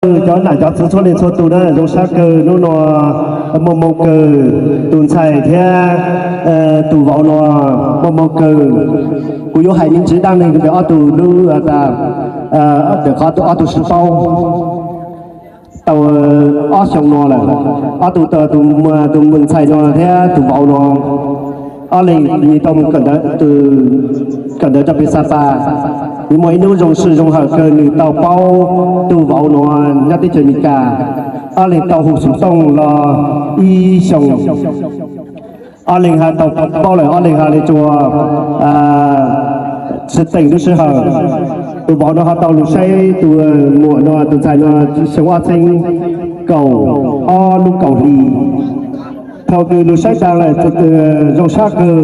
kawg cov nam cov txwv txhua leej txhua tus na, zoo sab kawg hnub no muaj hmoo kawg, tus ntxhais thiab tus vauv no muaj hmoo kawg. Kuv yuav hais me ntsis dab neeg ntawm ob tug lub, ntawm qhov ob tug sib paub tau ob xyoo no lawm. Ob tug, tus ntxhais no thiab tus vauv no, ob leeg nws tau mus kawm ntawv rau pem Xas Pas. Nws muaj ib hnub zoo sij zoo hawm kawg nws tau paub tus vauv no nyob teb chaws Amelikas. Ob leeg tau hu xov tooj los ib xyoos. Ob leeg ho tau paub lawm, ob leeg ho li tsuas sib teem lub sij hawm. Tus vauv no ho tau los saib tus muam no, tus ntxhais no xyoo ob txhiab kaum ob lub kaum hli. Thaum kws los saib tas lawm zoo sab kawg,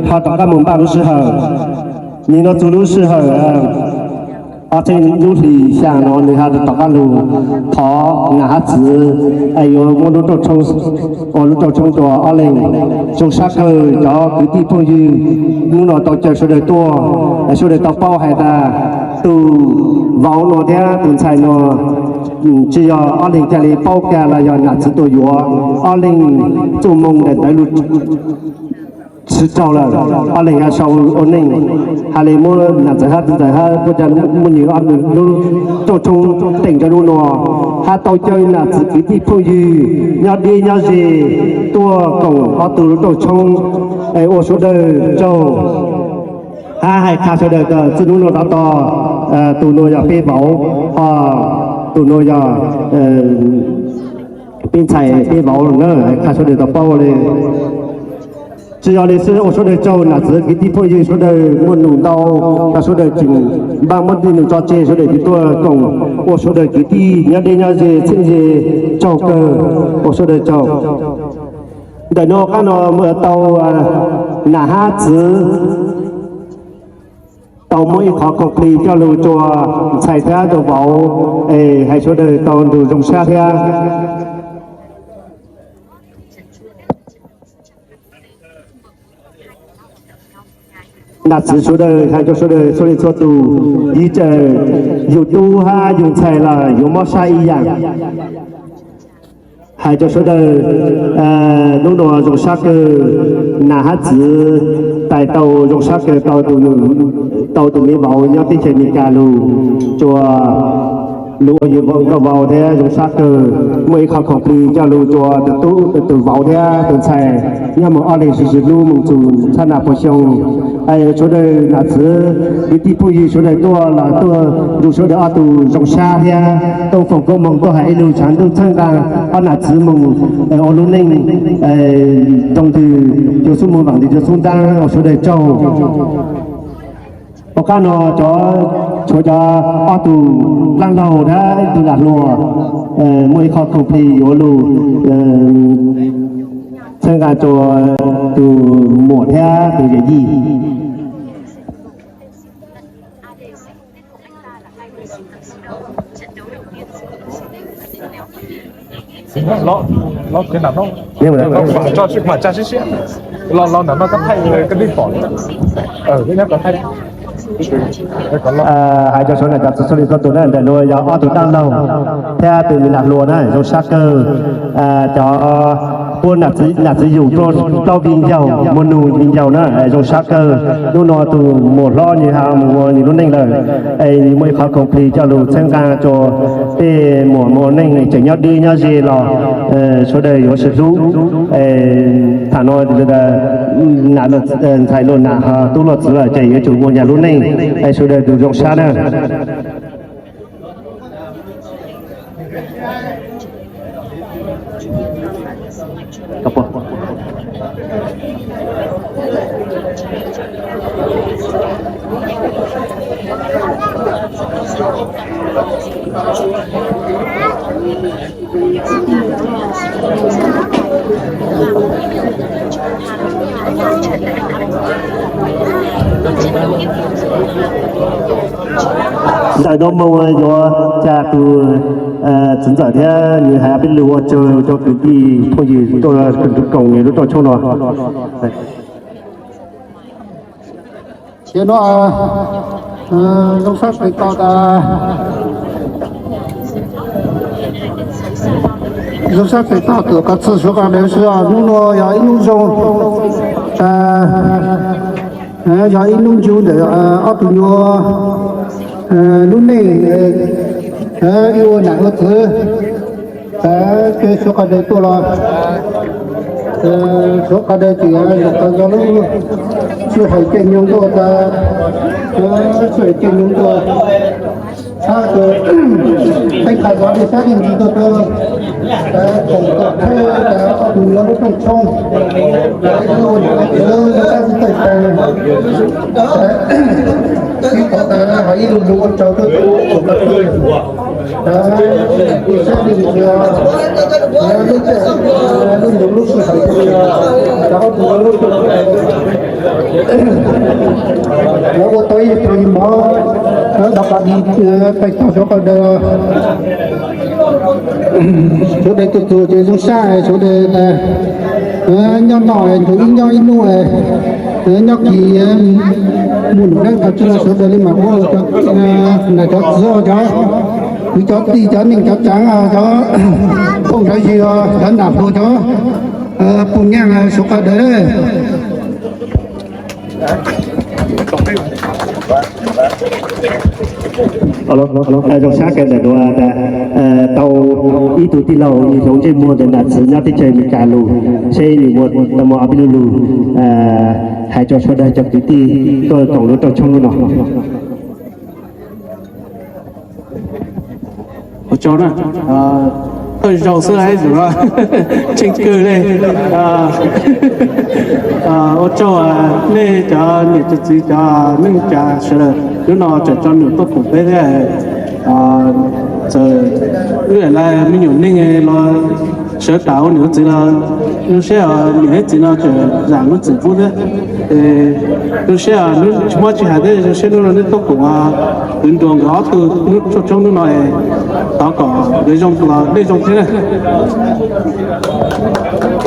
ho rov qab mus npaj lub sij hawm. Nim no txog lub sij hawm ob txhiab lub hlis xya no nws ho rov qab lug thov nam hab txwv yuav muab lub rooj tshoob, ua lub rooj tshoob rau ob leeg. Zoo sab kawg cov kwv tij phooj ywg hnub no tau caw sawv daws tuaj, sawv daws tau paub hais tas tus vauv no thiab tus ntxhais no tsis yog ob leeg ca li paub kag los yog nam txwv tuaj yuav, ob leeg txuj moo daim ntawv lug tsis raug lawm, ob leeg ho sau ua neej, ha li muab nam txwv hab txiv ntxawm hab puab ca muaj nws ob lub rooj tshoob teem rau hnub no, hab tau caw nam txwv kwv tij phooj ywg nyob deb nyob ze tuaj koom ob tug lub rooj tshoob, es ua sawv daws tsaug. Hab hais qha sawv daws tas txij hnub no rov tod, tus nuav yog peb vauv, ho tus nuav yog peb ntxhais peb vauv na, qha sawv daws tau paub li. Tsis yog li xwb, ua sawv daws tsaug nam txwv kwv tij phooj ywg sawv daws muaj num ntau, rau sawv daws tseem npaj muab tej num tso tseg, sawv daws tseem tuaj koom, ua sawv daws kwv tij nyob deb nyob ze txheeb ze, tsaug kawg, ua sawv daws tsaug. Ntawm no qab no tau nam hab txwv tau muab ib qho khoom plig coj lug rua ntxhais thiab rua vauv, es hais sawv daws tau nrug zoo sab thiab. Nam txwv sawv daws hais rua sawv daws txhua leej txhua tus, ib txawm yug tub hab yug ntxhais los yuav mob sab ib yaam. Hais rua sawv daws, hnub no zoo sab kawg, nam hab txwv tais tau zoo sab kawg tau tus me vauv nyob teb chaws Amelikas lug rua, lug ua yug vauv nkauj vauv thiab zoo sab kawg, muaj ib qho khoom plig coj lug rua tus vauv thiab tus ntxhais nyob moog ob leeg sib sib hlub moog txug txhab nas puas xyoo. Sawv daws nam txwv kwv tij phooj ywg sawv daws tuaj los tuaj nrug sawv daws ob tug zoo sab thiab tuaj foom koob moog tuaj hais ib lug tshav ntuj txhawb nqaa ob nam txwv moog ua lub neej zoo ntws, cua xub moog vaam ntws cua xub ntaab, ua sawv daws tsaug. Tom qab no cov, tshuav cov ob tug dlaab laug thiab ib tug nam hluas muaj ib qho khoom plig yuav lug txhawb nqaa rua tus muam thiab tus yawm yij. Hais rua sawv daws cov txhua leej txhua tus na, ntawm nuav yog ob tug dlaab laug thiab tus nam hluas na, zoo sab kawg. Cov puab nam txwv yug plaub viv ncaus, muaj nug viv ncaus na, zoo sab kawg. Hnub no tus muam hlob nwg ha mus ua nwg lub neej lawm, es muaj ib qhov khoom plig coj lug txhawb nqaa rua tej muam mus ua neej tseem nyob deb nyob ze los sawv daws yuav sib hlub. Thaum no nam ntxhais luag nam tub luag txwv lawm ces yuav tsum ua nyag lub neej, es sawv daws tus zoo sab na. Ntawm no moog yuav ca tus txiv ntxawm thiab nwg has peb lug ua tsaug rua kwv tij phooj ywg tuaj koom lub rooj tshoob no. Nim no zoo sab kawg tau tas Zoo sab tes toj tuam ko txwg suav qas daws sawv daws, hnub no yog ib hnub zoo, yog ib hnub ncu ntawm ob tug nyuag lub neej, ib ua nam ua txwv, ces suav qas daws tuaj los, suav qas daws ces yog tau yog lub sij hawm caij nyoog tuaj, sij hawm caij nyoog tuaj, sab tes, peb qas zov li sab li nti tuaj tuaj, koom kom thawj ob tug nyuag lub rooj tshoob, ib ua nam ua txwv sab xis tawj taws, ib qhov tas hais ib lu lus ua tsaug tuaj, sab li lub caij lub nyoog lub sij hawm, ob tug nyuag lub rooj tshoob, lawv ua tau ib tug mov, lawv dov qas di, peb tau suav qas daws, suav daws tuaj txug ces zoo sab, suav daws nyob noj ntug ib nyob ib hnub, nyob kis mus num dab qas tsi los suav daws li mam ua, nam cov txwv, cov kwv cov tij, cov neej cov tsaav, cov phooj ywg, cov nam hluas, cov phooj ywg suav qas daws. Zoo sab kawg ntawm nuav tas, tau ib tug tij laug yug hloov ntsej muag ntawm nam txwv nyob teb chaws Amelikas lug, seb nwg muaj tau muaj ob peb lub lug hais rua sawv daws cov kwv tij tuaj koom lub rooj tshoob lub no. Ua tsaug na, thawj zaug xwb hab, tseem kawg le. Ua tsaug nej cov niam cov txiv cov neej tsa sawv daws, hnub no tseem tso nws tuaj koom peb thiab. Txawm wb lawv me nyuam neej los sawv tas ua niam ua txiv los zoo siab, niam thiab txiv no tseem zam lub txim pub thiab. Zoo siab, tsis muaj tsis hais thiab, zoo siab hnub no nej tuaj koom kwv nruas nkawd ob tug lub rooj tshoob hnub no, thov kom nkawd zoo los nej zoo thiab na.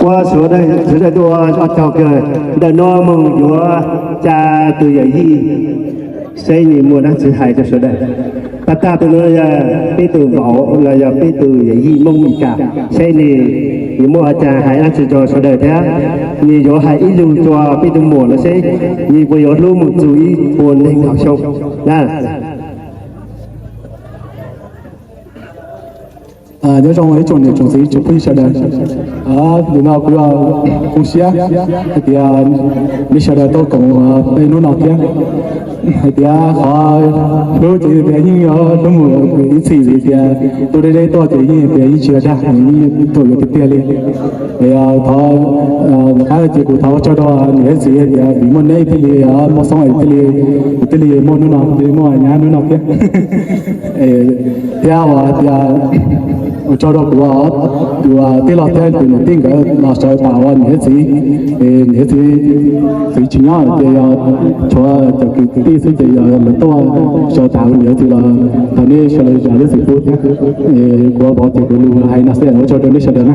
Ua sawv daws tuaj ua tsaug kawg, ntawm no moog yuav tsa tus yawm yij, saib nwg muaj dab tsi hais rua sawv daws. Pab tag tus no yog peb tug vauv los yog peb tug yawm yij Moob Amelikas, saib nwg yuav muaj dab tsi hais dab tsi rua sawv daws thiab, nwg yuav hais ib lug rua peb tug muam no seb nwg puas yuav hlub moog txug ib puas neeg nkaum xyoo na. Nyob zoo ib tsoom niam tsoom txiv tsoom phooj ywg sawv daws. Nim no kuv zoo siab hais tias nej sawv daws tuaj koom peb hnub no thiab. Hais tias qhov hlub ces tias yeej yuav hlub mus ib txhis, vim tias tuaj deb deb tuaj ces yeej tias yeej tsis dag, yeej tuaj yuav tiag tiag li. Thov, qab ces kuv thov ua tsaug rau niam thiab txiv tias vim muaj neb thiaj li muaj Xoob, thiaj li, kuv thiaj li muaj hnub no, thiaj li muaj nyab hnub no thiab. Thiab ua tias ua tsaug rau kuv, kuv tij laug thiab tus niam tij nkawd los sawv tas ua niam thiab txiv, niam thiab txiv, txiv tsis nyob ces yog tshuav cov kwv tij xwb ces yog lawv tuaj sawv tas ua niam thiab txiv los thov nej sawv daws zam lub txim pub thiab. Kuv ua vauv ces kuv lug hais no xwb, ua tsaug rau nej sawv daws na.